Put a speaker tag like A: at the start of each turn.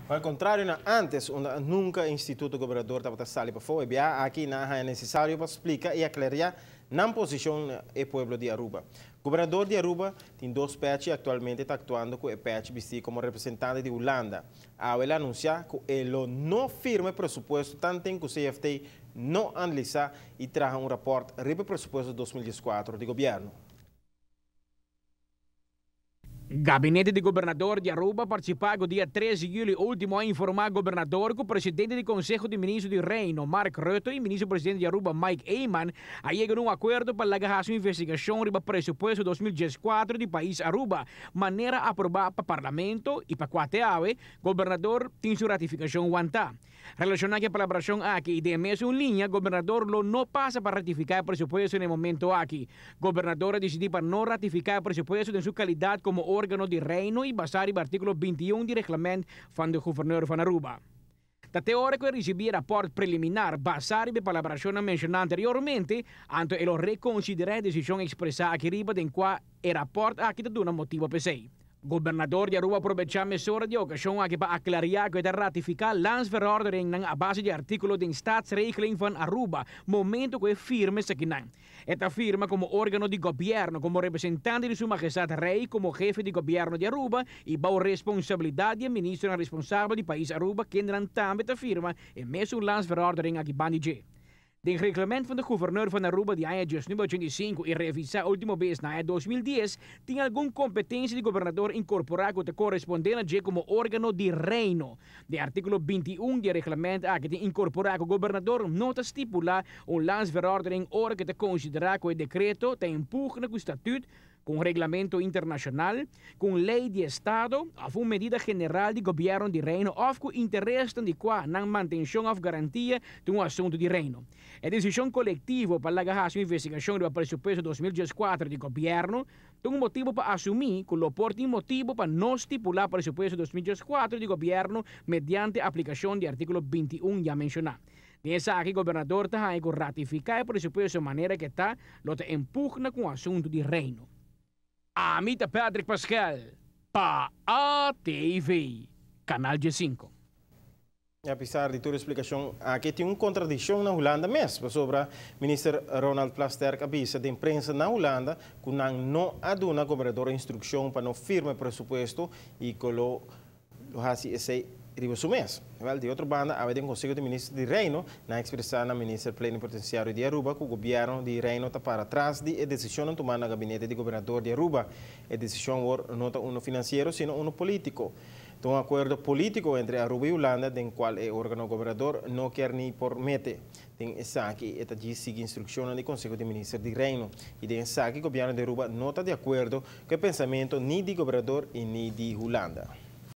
A: Al contrario na antes, unda nunca Instituto Gobernador tabata sali pafo, e biaha aki nan a haya necesario pa splica y aclaria nan posicion na e pueblo di Aruba. Gobernador di Aruba tin dos pechi y actualmente ta actuando cu e pechi bisti como representante di Hulanda. Awe el a anuncia cu e lo no firma e presupuesto tanten cu CFT no analisa y traha un rapport riba e presupuesto 2014 di gobierno.
B: Gabinete di Gobernador di Aruba participa cu dia 3 di juli ultimo a informa Gobernador cu Presidente di Conseho di Ministro di Reino, Mark Rutte y Ministro Presidente di Aruba, Mike Eman, a yega na un acuerdo pa laga haci un investigacion riba presupuesto 2014 di pais Aruba, manera aproba pa Parlamento y pa cua te awe, Gobernador tin su ratificacion wanta. Relaciona cu e palabracion aki y den e mesun liña, Gobernador lo no pasa pa ratifica e presupuesto na e momento aki. Gobernador a dicidi pa no ratifica e presupuesto den su calidad como organo di Reino y basa riba articulo 21 di Reglement van de Gouverneur van Aruba. Ta te ora cu e ricibi e raport preliminar basa riba e palabracionnan menciona anteriormente, anto e lo reconsidera e decision expresa aki riba den cua e raport aki ta duna motibo p'esey. Gobernador di Aruba a probechá mesora di e okashon aki pa aklariá ku e ta ratifiká landsverorderingnan a base di artíkulo den Staatsregeling van Aruba momento ku e firma esakinan. E ta firma komo órgano di gobièrnu, komo representante di Su Mahestat Rei, komo hefe di gobièrnu di Aruba i bou responsabilidat di e ministronan responsabel di pais Aruba kendenan tambe ta firma e mesun landsverordening aki bandi dje. Den Reglement van de Gouverneur van Aruba di aña 1985 y revisa ultimo bes na aña 2010, tin algun competencia di gobernador incorpora cu ta corresponde na dje como organo di Reino. Den articulo 21 di e reglement aki tin incorpora cu gobernador no ta stipula un landsverordening ora cu e ta considera cu e decreto ta en pugna cu statuut, cu un reglamento internacional, cu un ley di estado of un medida general di gobierno di Reino of cu interesnan di cua nan mantencion of garantia ta un asunto di Reino. E decision colectivo pa laga haci un investigacion riba presupuesto 2014 di gobierno ta un motibo pa asumi cu lo por tin motibo pa no stipula presupuesto 2014 di gobierno mediante aplicacion di articulo 21 ya menciona. Den esaki gobernador ta haña ku ratifiká e presupuesto manera ku e ta, lo ta en pugna ku un asuntu di Reino. Ami ta Patrick Paskel pa ATV, Kanal 15.
A: Apesar di tur e splikashon aki tin un kontradikshon na Hulanda mes, pasobra Minister Ronald Plasterk a bisa den prensa na Hulanda ku nan no a duna gobernador instrukshon pa no firma e presupuesto i ku lo Lo hasi esei riba su mes. Wel, di otro banda, awe den Conseho di Minister di Reino, nan a expresa na Minister Plenipotenciario di Aruba cu Gobierno di Reino ta para tras di e decisionnan tuma na Gabinete di Gobernador di Aruba. E decision awor no ta uno financiero, sino uno politico. Ta un acuerdo politico entre Aruba y Hulanda den cual e organo gobernador no kier ni por mete. Den esaki e ta djis sigui instruccionnan di Conseho di Minister di Reino. Y den esaki Gobierno di Aruba no ta di acuerdo cu e pensamento ni di Gobernador y ni di Hulanda.